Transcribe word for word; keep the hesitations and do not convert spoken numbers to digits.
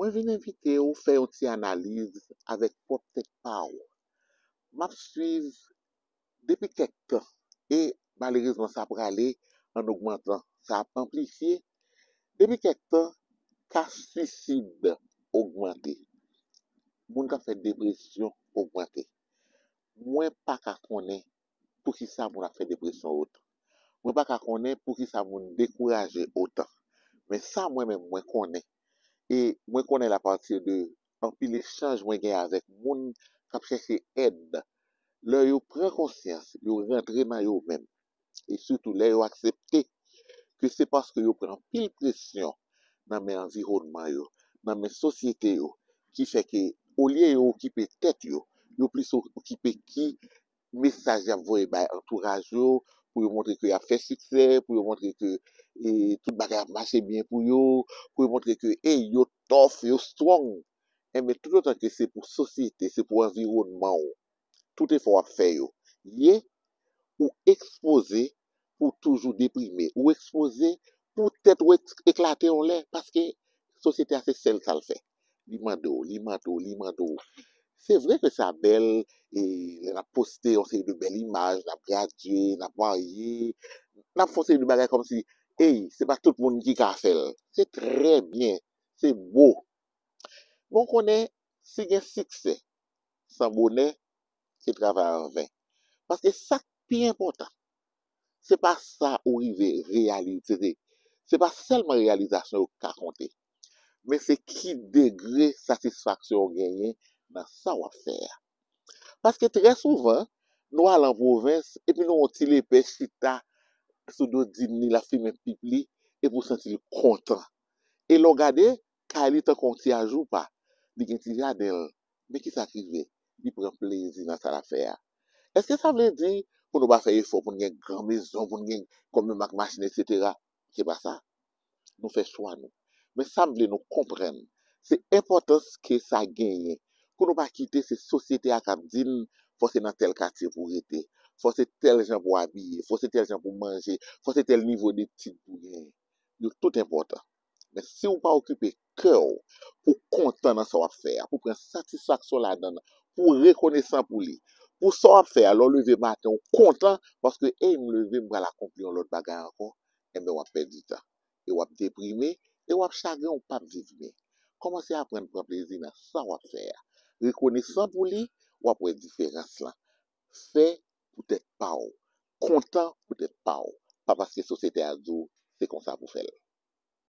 Mwen vin envite w fè yon ti analiz avèk pwòp tèt pa w. M ap swiv depi kèk tan, e malerezman sa prale an ogmantan, sa ap anplifye. Depi kèk tan, ka swisid ogmante. Moun k ap fè depresyon ogmante. Mwen pa ka konnen poukisa moun ap fè depresyon otan. Mwen pa ka konnen poukisa moun dekouraje otan. Men sa mwen menm mwen konnen, e mwen konnen l apati de anpil echanj mwen gen avèk moun k ap chèche èd. Lè yo pran konsyans, yo rantre nan yo menm, e sitou lè yo aksepte ke se paske yo pran anpil presyon nan men anviwònman yo, nan men sosyete yo, ki fè ke olye yo okipe tèt yo, yo plis okipe ki mesaj y ap voye bay antouraj yo, pou yo montre ke y ap fè siksè, pou yo montre ke e, tout bagay ap mache byen pou yo, pou yo montre ke ey, yo tough, yo strong. Enben, toutotan ke se pou sosyete, se pou anviwònman w, tout efò w ap fè yo ye, ou ekspoze pou toujou deprime, ou ekspoze pou tèt ou ek- eklate yon lè, paske sosyete a se sèl sa l fè. Li mande w, li mande w, li mande w. Se vre ke sa bèl, e lè n ap poste yon seri de bèl imaj, n ap gradye, n ap marye, n ap fè yon seri de bagay kòmsi, ey, se pa tout moun ki ka fè l. Se trè byen, se bo. Men w konnen, si gen siksè san bonè, se travay an ven. Paske sa k pi enpòtan, se pa sa ou rive reyalize, se pa sèlman reyalizasyon yo k ka konte, men se ki degre satisfaksyon w genyen nan sa w ap fè a. Paske trè souvan, nou al an pwovens, epi nou wè yon ti lepè chita sou do din li, l ap fimen pip li, epi w santi l kontan. E lè w gade, kay li tankou yon ti ajoupa, li gen ti jaden l. Men kisa k rive? Li pran plezi nan sa l ap fè a. Èske sa vle di pou nou pa fè efò, pou n gen gran mezon, pou n gen konbyen mak machin, etsetera? Se pa sa. Nou fè chwa nou. Men sa m vle nou konprann, se enpòtans ke sa genyen. Pou nou pa kite se sosyete a k ap di n fò se nan tèl katye pou w rete, fò se tèl jan pou w abiye, fò se tèl jan pou w manje, fò se tèl nivo detid pou w genyen. Yo tout enpòtan. Men si w pa okipe kè w pou w kontan nan sa w ap fè a, pou w pran satisfaksyon ladan l, pou w rekonesan pou li, pou sa w ap fè a, lè w leve maten, w kontan paske, ey, m leve, m pral akonpli yon lòt bagay ankò, enben w ap pèdi tan. E w ap deprime, e w ap chagren, w p ap viv byen. Kòmanse aprann pran plezi nan sa w ap fè a. Rekonesan pou li, w ap wè diferans lan. Fè pou tèt pa w. Kontan pou tèt pa w. Pa paske sosyete a di w se konsa pou fè l.